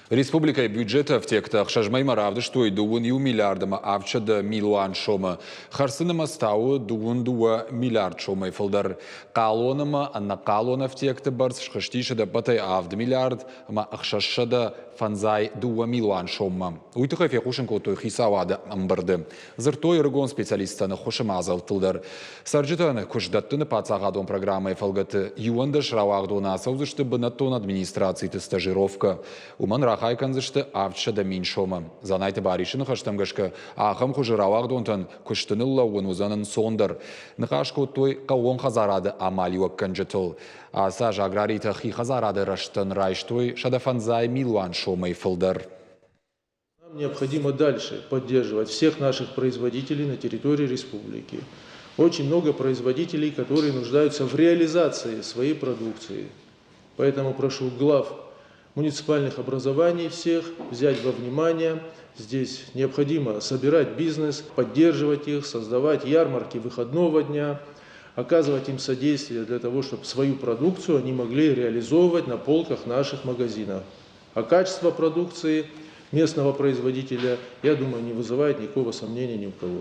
Республикӕйы бюджеты ӕфтиӕгтӕ ӕхсӕз мӕймӕ равдыстой дыууын иу миллиард ӕмӕ 700 милуан сомы. Хӕрдзты нымӕц та у 22 миллиард сомӕй фылдӕр. Хъалон ӕмӕ ӕнӕхъалон ӕфтиӕгты бӕрц схызтис ӕдӕппӕтӕй 7 миллиард ӕмӕ 652 милуан соммӕ. Уый тыххӕй фехъусын кодтой хицауады ӕмбырды. Дзырдтой ӕрыгон специалисттӕн ӕххуысы мадзӕлттыл дӕр. Цӕрджытӕн куыстдӕттыны паддзахадон программӕйы фӕлгӕты 11 рауагъдоны ацӕудзысты бынӕттон администрациты стажировкӕ. Уымӕн рахай кӕндзысты 700 мин сомы. Дзанайты Барисы ныхӕстӕм гӕсгӕ, ахӕм хуызы рауагъдонтӕн куысты ныллӕууын уыдзӕн ӕнцондӕр. Ныхас кодтой хъӕууон хӕдзарады амалиуӕггӕнджытыл. Ацы аз аграритӕ хи хӕдзарады рӕзтӕн райстой 105 милуан сомӕй фылдӕр. Нам необходимо дальше поддерживать всех наших производителей на территории республики. Очень много производителей, которые нуждаются в реализации своей продукции. Поэтому прошу глав муниципальных образований всех взять во внимание. Здесь необходимо собирать бизнес, поддерживать их, создавать ярмарки выходного дня, оказывать им содействие для того, чтобы свою продукцию они могли реализовывать на полках наших магазинов. А качество продукции местного производителя, я думаю, не вызывает никакого сомнения ни у кого.